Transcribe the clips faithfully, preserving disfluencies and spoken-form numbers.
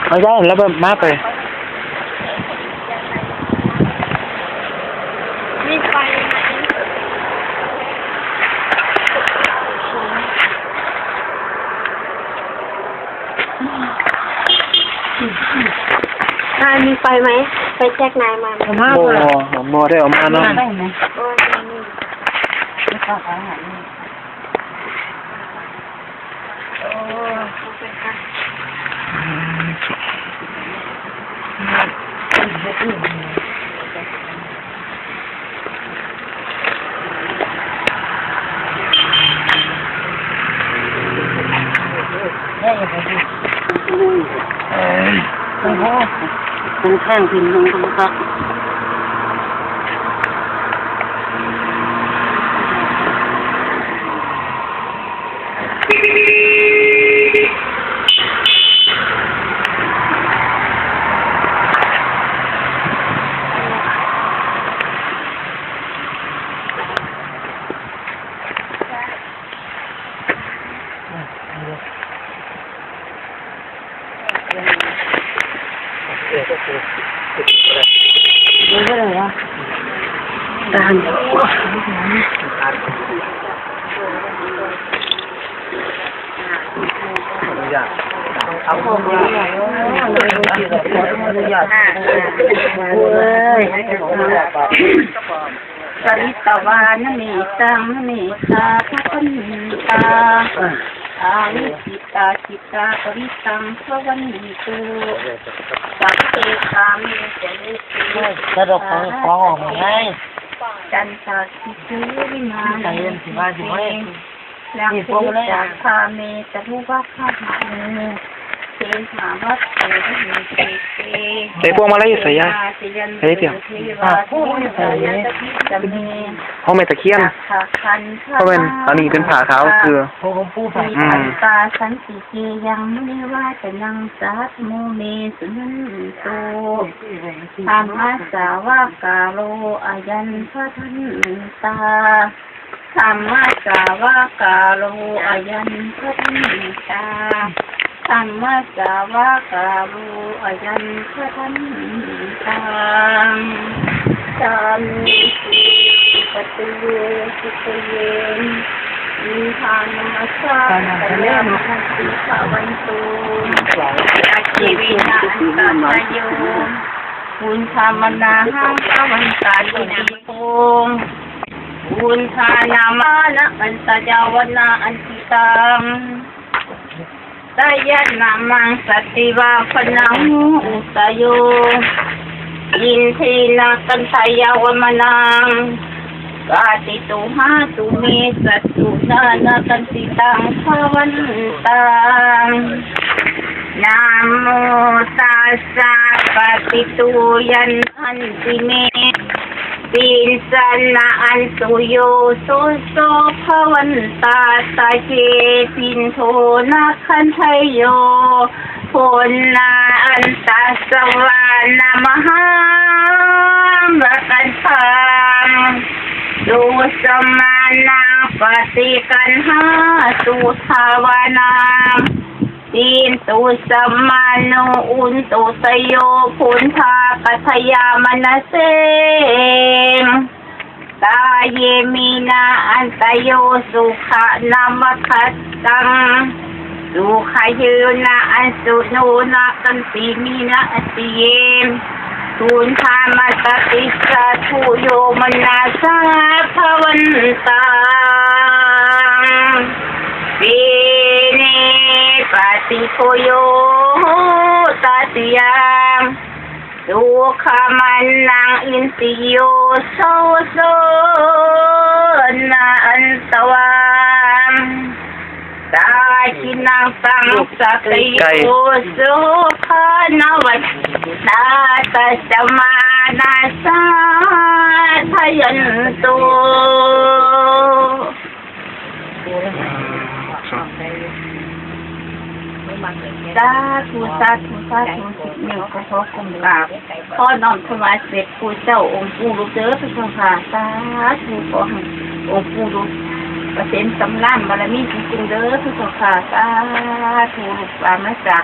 เอาได้แล้วแบบมาไป มีไฟไหม นายมีไฟไหม ไปแจกนายมาไหม บ่บ่ได้เอามาเนาะ โอ้ยนี่ ข้างๆ พิมพ์ลงก็บ่คัก ปริตวานเมตังเมตตาภะคะมันตา อาวิจิตาจิตตาปริตังภะวันตุ สัพเพกาเมสมิตเต ถ้าเราของของออกมาไง จันตาคิจุริมา ใจเย็นสิว่าสิว่า ลักขิจาคาเมตรุวัคคะหาเม เทหาวัตเตวิเศษเต ไอ้พวกมาไล่ใส่ยา เฮ้ยเดี๋ยว เทวาเทวายัตติสเม ห้องแม่ตะเคียน สักขะคันธะ เพราะเป็นอันนี้เป็นผ้าขาวคือ พวกหลวงปู่ใส่ อืม ตาสันติเกยังมุนิวาจนังสาธุโมเมสุนันโต ธัมมัสสาวากาโล อายันทะทันตา ธัมมัสสาวากาโล อายันทะทันตา ธัมมัสสาวากาโล อายันทะทันตัง สามีสีปะตูสุเตเยน อินทานัมมัสสา กัลยาณทันติภะวันตุ อาชีวินะอันตะโย ปุญธามนาหังภะวันตานิติโพง ปุญธานามานะอันตะยาวนาอันติตัง สยนามังสติวาพนังอุตโย อินทีนากันทายาวมนัง กาติตุหาตุเมสัตตุนานากันติตังภะวันตัง นะโมตัสสะปะติตูยันทันติเม ปินสนะอันตุโยโสโสภะวันตาตะเจปินโทนะคันทโย โพนาอันตัสสวานะมหังรักขันทัง สุสมานังปฏิกันหาสุทาวานัง ตินตุสมมาโนอุนตุตโย พุนทากัทยามนเสง กาเยมีนาอันตโยสุขะนามคัตตัง สุขะเยนะอันสุโนนะกันติมีนะติเย พุนทามตติสาธุโยมนาสาภะวันตัง เปเนปะติโทโยตติยัง สุขะมันนังอินติโยโสโสนะอันตวัง ตาคินังตังสัตโยสุขานวัตตาตัสมานาสาทยันตุ สาธุ สาธุ สาธุ สิบนิ้วก็ขอก้มกราบ ขอน้อมถวายเสด็จปู่เจ้าองค์ปู่ลูกเด้อพระเจ้าค่ะ สาธุ ขอให้องค์ปู่ลูกเปอร์เซ็นต์สำราญบารมีจริงๆเด้อพระเจ้าค่ะ สาธุ ลูกหลานมาจาก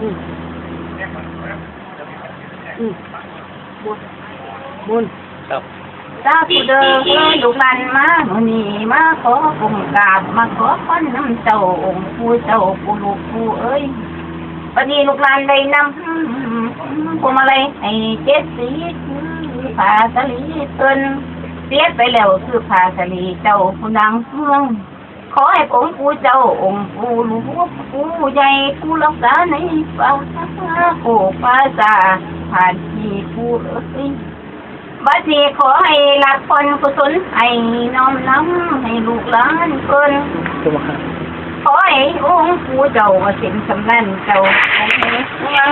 อืม อืม บุญ บุญ ครับ สาธุเด้อ ลูกหลานมามื้อนี้ มาขอก้มกราบ มาขอพรนำเจ้า องค์ปู่เจ้า ปู่ลูกปู่เอ้ย บัดนี้ลูกหลานได้นำพวงมาลัยให้เจ็ดสี คือผ้าสาลีเพิ่นเสียไปแล้ว คือผ้าสาลีเจ้าผู้นางเมือง ขอให้องค์ปู่เจ้า องค์ปู่หลวงปู่ใหญ่ ผู้รักษาในป่า ผู้ป่าสาผ่านที่ปู่เอ้ย บัดนี้ขอให้รับพรกุศล ให้น้อมนำให้ลูกหลานเพิ่น ขอให้องค์ปู่เจ้าเกษมสำราญเจ้า องค์เมือง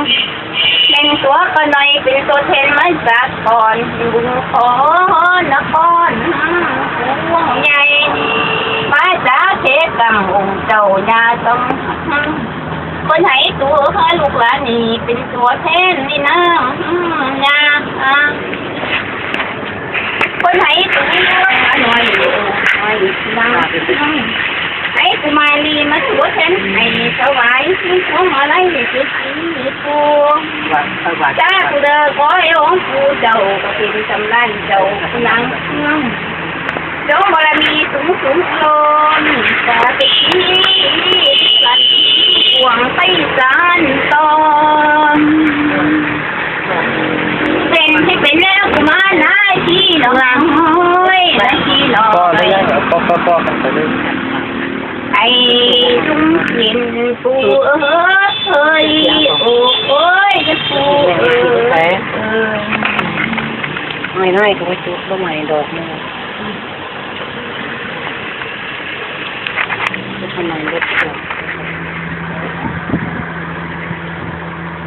เป็นตัวก็หน่อย เป็นตัวแทนมาจากก่อน บุญขอนครหลวงใหญ่ มาจากเทกรรมองค์เจ้าญาต้อง คนให้ตัวลูกหลานนี่ เป็นตัวแทนในนามญา คนให้ตัวหน่อย หน่อยนาง ให้กุมารีมาตัวแทน ให้ถวายพวงมาลัยเจ็ดสีปู่ สาธุเด้อ ขอให้องค์ปู่เจ้า เกษมสำราญเจ้าผู้นาง จงบารมีสูงสูงล้น สาธุ สันหวงไปสานตอน เป็นให้เป็นแล้วกุมารนาทีน้องเอ้ย นาทีน้อง ก็ได้ ก็ ก็ ก็ ก็กันไปเลย ไอ้ลุงเห็นปู่เอ้ย โอ้ยปู่เอ้ย เอ้ย ไม่น้อยก็ไปจุดบ่ใหม่ดอกนึง ทำไมรถเสีย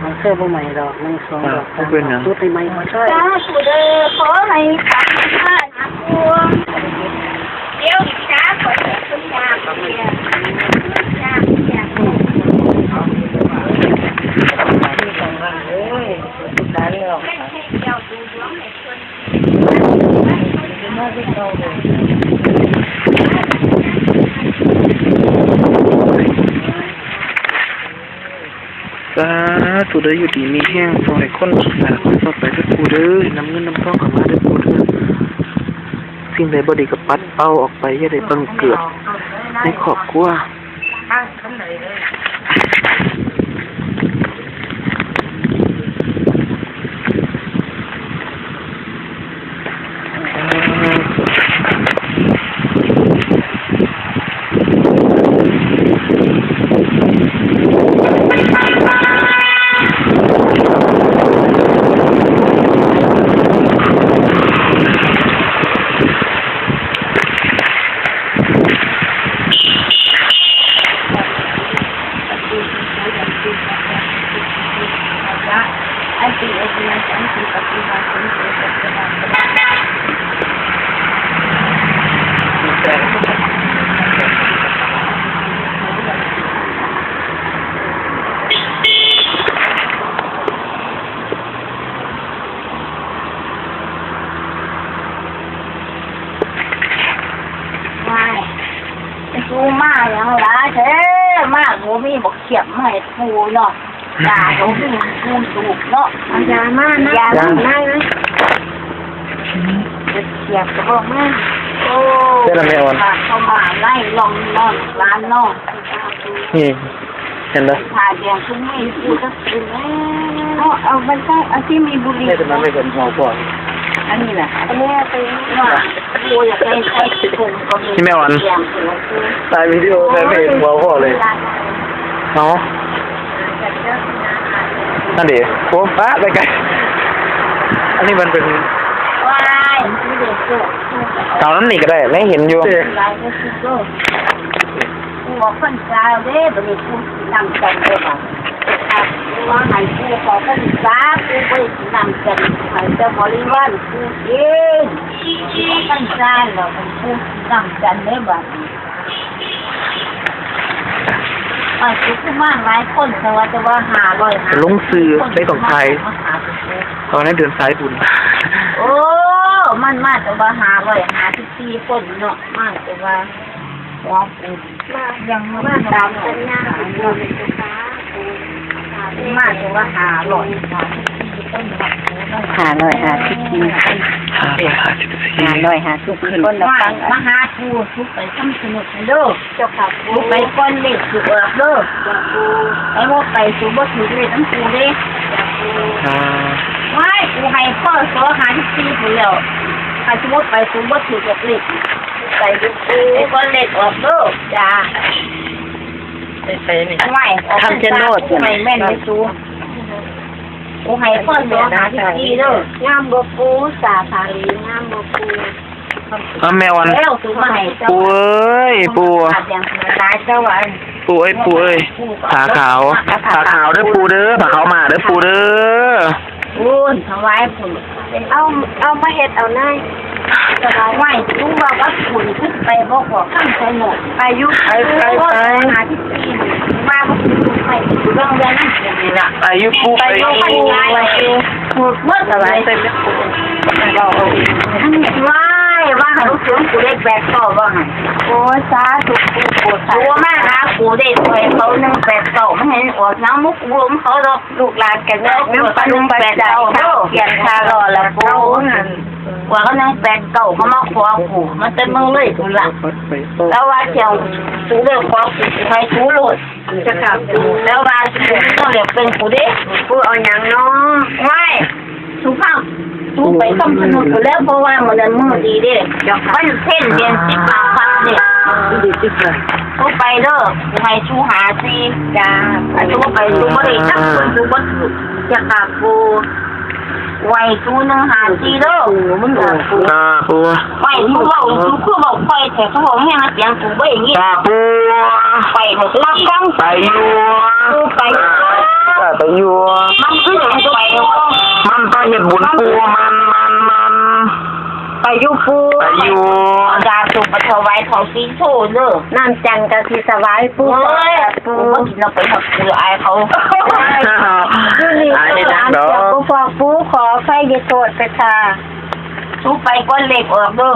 ไม เสื้อบ่ใหม่ดอก หนึ่งสองดอก อ่า บ่เป็นหยัง ชุดใหม่ๆ มาใส่ สาธุเด้อ ขอให้ปังมากนะปู่ เดี๋ยวอีกช้าขอให้คุณยามเนี่ย ยามเนี่ย สาธุเด้อ อยู่ดีมีแฮง ขอให้คนสาธุต่อไปเด้อปู่เด้อ นำเงินนำทองเข้ามาเด้อปู่เด้อ สิ่งใดบ่ดีก็ปัดเป่าออกไป อย่าได้บังเกิดในครอบครัว ว้าย กูมาหยังหลายแท้ มาบ่มีบักเขียบมาให้กูเนาะ จ้า บ่มีกูสูบเนาะ เอายามานะ ยามานะ บักเขียบก็บอกมา โอ้ เจ้าละแม่อ่อน ปากเข้ามาไล่ลองนอนร้านนอก นี่ เห็นปะ ผ้าแดงชุดนี้กูจะกินแล้ว เอา เอามันใส่ เอาที่มีบุหรี่ ไม่เป็นไร ไม่เป็นหัวก่อน อันนี้แหละ อันนี้เป็นว่ากูอยากได้ใส่ถุงก็มี นี่แม่อ่อน แดงหัวกู ถ่ายวิดีโอแม่ไม่เห็นหัวพ่อเลย เอา นั่นดิ โอ้ ปะ ไปไกล อันนี้มันเป็น ว้าย เก่าน้ำหนีก็ได้ ไม่เห็นอยู่ ลายก็คือก็ กูออกพรรษาเด้ บัดนี้กูสินำจันเด้อบัด ว่าให้กูขอพรรษา กูบ่ได้สินำจัน ให้แต่บริวารกูเอง ออกพรรษาแล้วกูสินำจันเด้อบัด อ่ะ กูคือมาหลายคน แต่ว่า แต่ว่าห้าร้อยห้าสิบ ลงชื่อในกองถ่าย มาหากู ตอนนั้นเดินสายบุญ โอ้ มันมาแต่ว่าห้าร้อยห้าสิบสี่คนเนาะ มาแต่ว่า หัวกูมายังมาตามสัญญา มาแต่ว่าห้าร้อยห้าสิบสี่คน ห้าร้อยห้าสิบสี่ ห้าร้อยห้าสิบสี่ ห้าร้อยห้าสิบสี่คน มาฟัง มาหากู กูไปคำชะโนดเด้อ เจ้าค่ะ กูไปก่อนเลขสิออกเด้อ ไปบ่ไป กูบ่ถือเลขนำกูเด้ อ่า ว้าย กูให้ พ.ศ. ห้าสิบสี่ พู้นแล้ว คันสมมุติไป กูบ่ถือกับเลข ไปอยู่ ไปก่อนเลขออกเด้อ จ้า ไปไสนี่ ว้าย ออก คำชะโนด กูให้แม่นเลยสู กูให้ พ.ศ. ห้าสิบสี่ เด้อ งามบ่ปู่ สาสาลี งามบ่ปู่ อ่ะ แม่อ่อน แล้วสูมาให้ ปู่เอ้ย ปู่ หลายเจ้าวัน ปู่เอ้ย ปู่เอ้ย ผ้าขาว ผ้าขาวเด้อปู่เด้อ ผ้าขาวมาเด้อปู่เด้อ บุญถวายบุญ เอา เอามาเฮ็ดเอานาย ถวายไหว้ปู่ว่าวัดบุญขึ้นไปบอกบอกข้างใส่หมด อายุ ไป ไป ไป ห้าสิบสี่ ว่าบ่ไป เรื่องเรื่องนั้นนี่ล่ะ อายุปู่ไป ไปอยู่ไป ถูกเมื่อไหร่ ไป ว้าย ว่าให้ลูกเสือกูเลขแปดเก้า ว่าให้ โอ้ย สาธุ ปู่โปรด ตัวมาหากูได้ คอยเขา หนึ่งแปดเก้า มันเห็นออกน้ำมุกรวมเขาดอก ลูกหลานกันเนาะ หนึ่งแปดเก้า เนาะ เขียนคารอแล้วปู่ นั่น ว่าเขา หนึ่งแปดเก้า เขามาขอกู มันจะมึงเลยกูละ แล้วว่าเจ้า กูเลยขอกู ให้กูโลด จะกลับ แล้วว่ากูต้องเรียกเป็นกูเด้ กูเอาหยังเนาะ ไหว้ สุภาพ กูไปคำชะโนดกูแล้ว เพราะว่ามื้อนั้นมื้อดีเด้ เจ้าค่ะ วันเพ็ญเดือนสิบห้าค่ำเนี่ย ดีที่สุด กูไปเด้อ กูให้ชูหาซี จ้า อันนี้กูไป กูบ่ได้จักคน กูบ่ถูก จะกลับกู ไหว้ศูนย์หนึ่งห้าสี่เด้อ ปู่มันออกปู่ อ่า ปู่ ไหว้ปู่ เว้าปู่คือเว้าค่อย แต่เขาบอกให้มาเสียงปู่บ่อย่างนี้ อ่า ปู่ ไปเถอะ มาฟัง ไปอยู่ ปู่ไปอยู่ ไปอยู่ มันคือหยังไปเนาะ มันไปเฮ็ดบุญปู่ มัน มัน มัน ไปอยู่ปู่ ไปอยู่ จ้า สู่ไปถวายเขาสีโทเด้อ น้ำจันทร์ก็สิถวายปู่ โอ้ย ปู่ ปู่บ่กินเอาไปหมด ปู่อายเขา อยู่นี่ อายเฮ็ดหยังดอก หลานเสียงบ่พอปู่ ขออภัยอย่าโทษไปค่ะ สู่ไปก่อนเลขออกเด้อ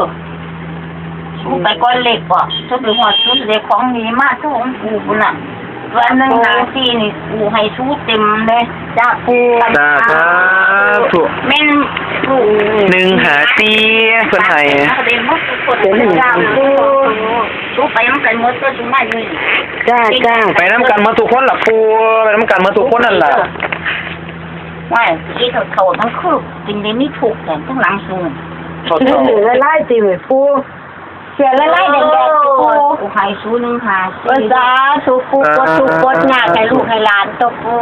สู่ไปก่อนเลขออก สู่ไปฮอดสู่ได้ของดีมาสู่ของปู่พุ่นน่ะ ตัวหนึ่งห้าสี่นี่ปู่ให้สู่เต็มเลย จ้าปู่ จ้า สาธุ แม่นปู่ หนึ่งห้าสี่ เพิ่นให้ เด่นหมดทุกคน จ้าปู่ สู่ไปนำกันหมดก็สู่มาอยู่นี่ จ้า จ้า ไปนำกันหมดทุกคนล่ะปู่ ไปนำกันหมดทุกคนนั่นล่ะ ว่าอีเฒ่าๆ ทั้งคือ กินได้มีทุกข์แถมทั้งหลังสูง เฒ่าๆ เสียละลายติแม่ปู่ เสียละลายแดงๆติปู่ โอ้ กูให้สูหนึ่งห้าสี่ เออ สาธุปู่ ปลดทุกข์ปลดยากให้ลูกให้หลานเจ้าปู่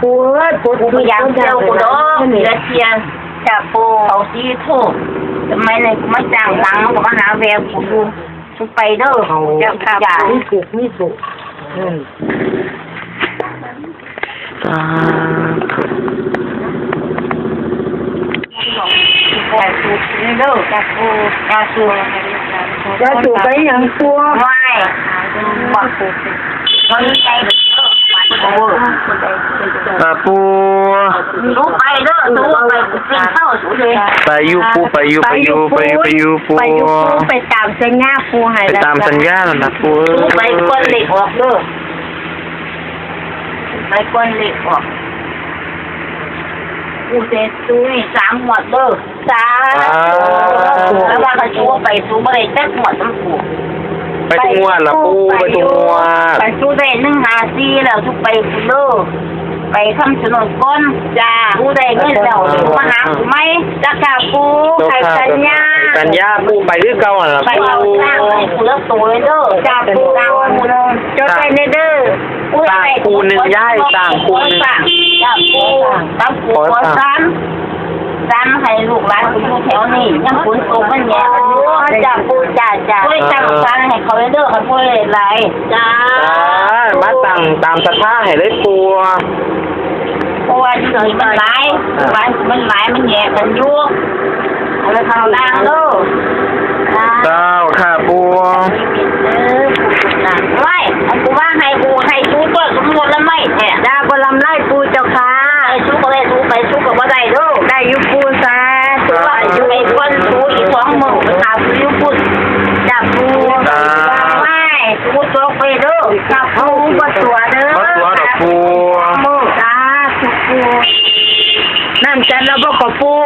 ปู่เอ้ย ปลดทุกข์ กูอยากเที่ยวกูดอก ปลดยาก เสียเทียน จ้าปู่ เขาสีโทษ ทำไมเนี่ยกูมาจ้างหลัง กูมาหาแววกูอยู่ สู่ไปเด้อ เขา เจ้าค่ะ มีสุข มีสุข อืม สาธุ สาธุ นี่เด้อ สาธุ สาธุ สาธุ ไปหยังปู่ ไหว้ มันใจเด้อ สาธุ สู่ไปเด้อ สู่ไป กูเป็นเศร้าสู่เลย ไปอยู่ปู่ ไปอยู่ ไปอยู่ ไปอยู่ ไปอยู่ปู่ ไปอยู่ปู่ ไปตามสัญญาปู่ให้ ไปตามสัญญานั่นล่ะปู่ สู่ไปก่อนเลขออกเด้อ ไปก่อนเลขออก กูเสียสู่นี่สามงวดเด้อ สาธุ สาธุ แล้วว่าเขาสู่ไปสู่บ่ได้จักงวดนำกู ไปทุกงวดล่ะปู่ ไปทุกงวด ไปสู่ได้หนึ่งห้าสี่แล้วสู่ไปสู่เด้อ ไปคำชะโนดก่อน จ้า สู่ได้เงินแล้วสู่มาหากูใหม่ จ้าค่ะปู่ เจ้าค่ะ ให้สัญญา สัญญาปู่ไปคือเก่าหั่นล่ะ ไปเอา ปู่ ช้างให้กูแล้วโตเลยเด้อ จ้าปู่ เจ้าได้เด้อ สร้างปู่หนึ่งยาย สร้างปู่หนึ่ง จ้าปู่ สร้างปู่ ขอสร้าง สร้างให้ลูกหลานอยู่แถวนี้ ยังฝนตกมันแย่มันอยู่ จ้าปู่ จ้า จ้า ช่วยสร้างศาลให้เขาเด้อ เขาช่วยหลาย จ้า อ่า มาตั้งตามศรัทธาให้เลยปู่ เพราะว่าที่นี่มันหลาย อ่า บ้านมันหลาย มันแย่กันอยู่ เอาเลยเข้าล่างเด้อ เจ้าค่ะปู่ เออ ไว้ อันกูว่าให้กูให้สู้ตัวสมมุติแล้วไม่แท้ จ้า บ่ลำไรปู่เจ้าค่ะ ให้สู้ก็ได้ สู้ไปสู้ก็บ่ได้เด้อ ได้อยู่ปู่ สาธุ ว่าอยู่ในคนสู้อีกสองมื้อ ไปหาสู้อยู่พุ่น จ้าปู่ จ้า ไว้ สู้ตกไปเด้อ จ้าปู่ บ่ตัวเด้อ บ่ตัวดอกปู่ สาธุปู่ น้ำจันทร์แล้วบ่ขอปู่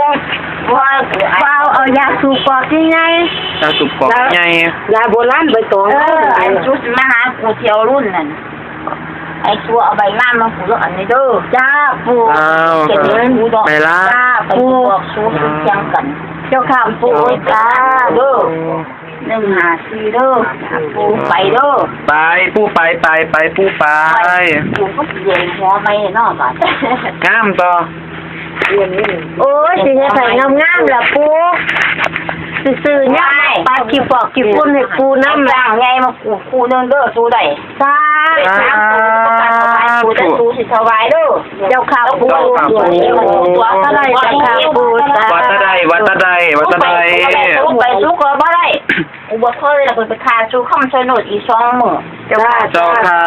ว่า ว่าเอายาสูบปอบที่ไง ยาสูบปอบใหญ่ ยาโบราณใบตอง เออ อันชุดมาหากูเที่ยวรุ่นนั่น ไอ้ตัวเอาใบงามมากูแล้วอันนี้เด้อ จ้าปู่ อ้าว เก็บเงินกูดอก ใบลาน จ้า ไปบอกสู้เที่ยงกัน เจ้าค่ะปู่ จ้า เด้อ หนึ่งห้าสี่เด้อ ปู่ไปเด้อ ไปปู่ไป ไป ไปปู่ไป ปู่ก็เสียหัวไปเนาะบาด งามต่อ โอ้ย สิเฮ็ดให้งามๆล่ะปู่ ซื่อๆเนี่ย ว้าย ปาดขี้ปอกขี้ฝุ่นให้ปู่นำ จ้างใหญ่มากูคู่หนึ่งเด้อ สู้ได้ สาธุ สาธุ ปู่จะสู้สิถวายเด้อ เจ้าค่ะปู่ เจ้าค่ะปู่ วัดตะไดเจ้าค่ะปู่ วัดตะได วัดตะได วัดตะได ไปสู้ก็บ่ได้ กูบ่เคยเลย กูไปคาสู้คำชะโนดอีกสองมื้อ เจ้าค่ะ เจ้าค่ะ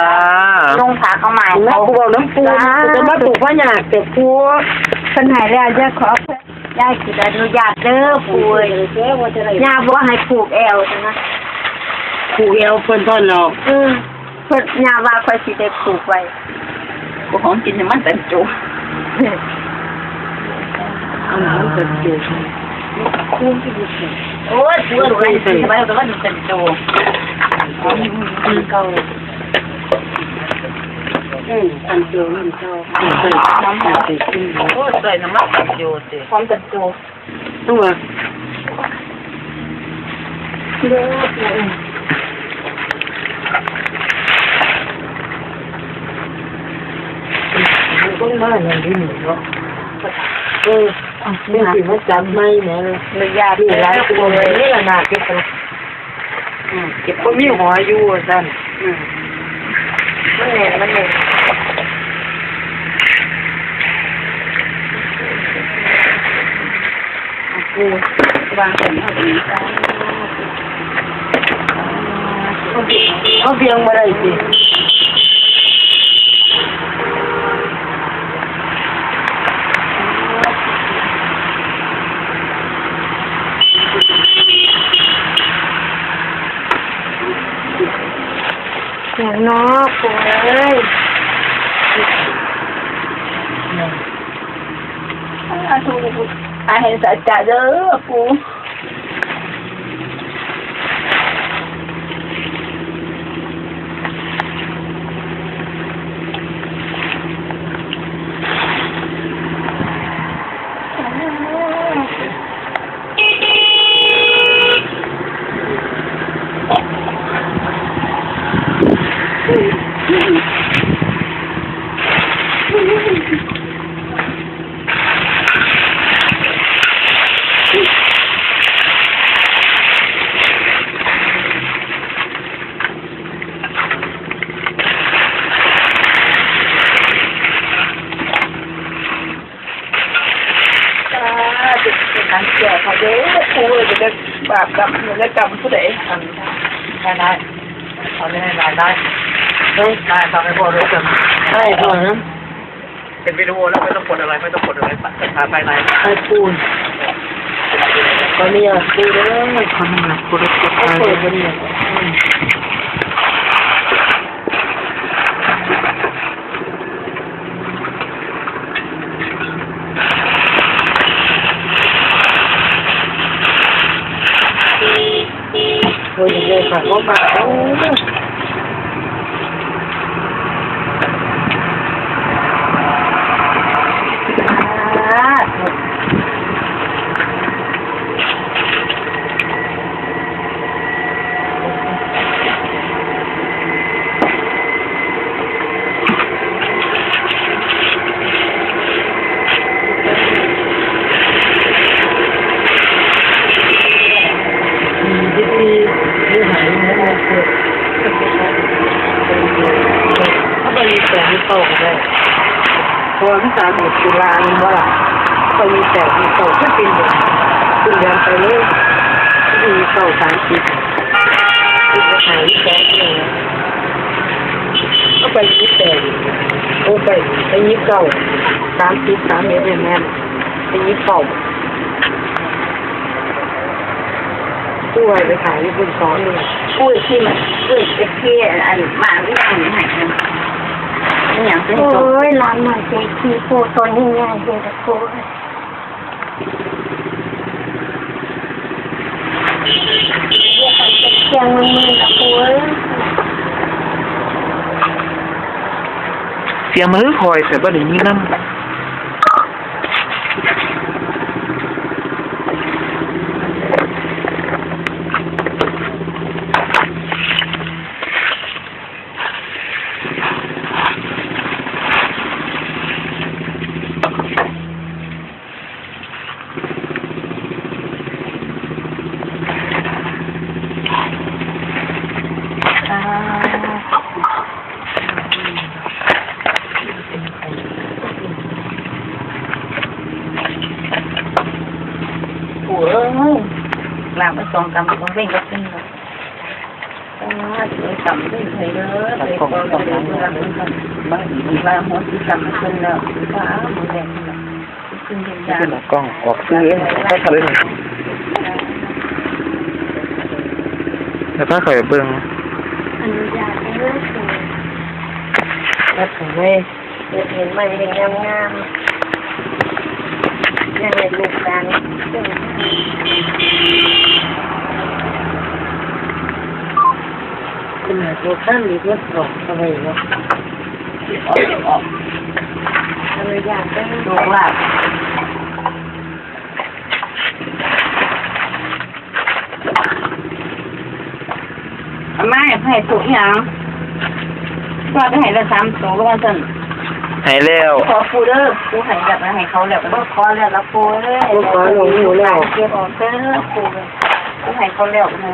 ลงพาเข้ามา แล้วกูบอกน้ำปูนะ จ้า กูจะมาปลูกพญานาคแต่กู เพิ่นให้แล้ว อย่าขอ ยายสิอนุญาตเด้อปู่เอ้ย ย่าบ่ให้ผูกแอวนะ ผูกแอวเพิ่นเท่านั้นเนาะ เออ เพิ่นย่าว่าข้อยสิได้ผูกไว้ บ่ของกินให้มันเต็มโจ เอาหนังเต็มโจ โอ้ย ปู่เอ้ย สิไว้ก็ว่าเต็มโจ อืม อันโจนี่เจ้า โอ้ย ใส่น้ำมันเต็มโจ ความเต็มโจ ตัว คนมาหน่อยนี่เนาะ เออ เป็นสิมาจับไม่แหม อนุญาต นี่หลายคนเลย นี่ละนาเก็บไป อืม เก็บคนมีหัวอยู่ว่าซั่น อืม มันแน่น มันแน่น ปูวางใส่หม้อตรงนี้จ้า เขาเบียง เขาเบียงบ่ได้สิ อย่างน้อปูเอ้ย สาธุ อาให้สัจจะเด้อปู่ สาธุ เป็นการแก่เขาเด้อ ปู่เอ้ย จะได้บาปกรรม จะได้กรรมผู้ใด อัน ได้ ได้ เอาได้ ได้ ได้ ได้ ทำให้พ่อด้วยกัน ได้ พ่อนะ เป็นวิดีโอแล้วไม่ต้องกดอะไร ไม่ต้องกดอะไร ตัดภาพภายใน ไอ้ปูน ขออนุญาตปูเด้อ ขออนุญาตปูเด้อ ไอ้ปูน ขออนุญาต อืม โอ้ย เดี๋ยวก่อน โอ้ย โอ้ย เขาไปมีแสงมีเศร้าก็ได้ เพราะว่ามันตาดูดจุฬาแม่นบ่ล่ะ เขาไปมีแสงมีเศร้า คือเป็นแบบ เป็นแบบไปเลย มีเศร้าสามสิบ เป็นแบบหายแสงเลย เขาไปมีแสง โอ้ ไป ไปมีเศร้า สามสิบ สามเอ็ด เนี่ยแม่น ไปมีเศร้า ผู้ให้ไปขายอยู่บนสองนี่ ผู้ที่มัน ผู้เอฟซี อันมาไม่ได้นี่ให้นะ ไม่อยากเป็น โอ้ย หลานหน่อยเศรษฐีผู้ตนยังไงเศรษฐีผู้ เสียงมันมึนนะผู้เอ้ย เสียงมันค่อยแต่บ่ได้ยินนำ ปู่เอ้ย ลาบไปสองกำ ของเบ่งก็ขึ้นเลย สาธุ กำเบ่งให้เด้อ ไปก่อนเลยเด้อ ลาบหัวสิกำขึ้นแล้ว ฟ้าหมูแดง นี่เป็นหน้ากล้องออกซื้อเอง ก็ทำได้ไง แล้วก็คอยเบิ่ง อนุญาตให้เลือกซื้อ วัดของแม่ เฮ็ดเห็นไหม เห็นงามๆ อยากให้ลูกหลาน ขนาดตัวท่านมีเพื่อนสองอะไรเนาะ ออก ออก อนุญาตให้ลูกหลาน เอามาให้ ให้ตัวอีหยัง ว่าจะให้ละสามตัว ว่าซั่น ให้แล้ว ขอปู่เด้อ ปู่ให้แล้ว ให้เขาแล้ว บ่ขอแล้วล่ะปู่เอ้ย บ่ขอหลวงปู่แล้ว เก็บออกเด้อปู่ ปู่ให้เขาแล้วนะ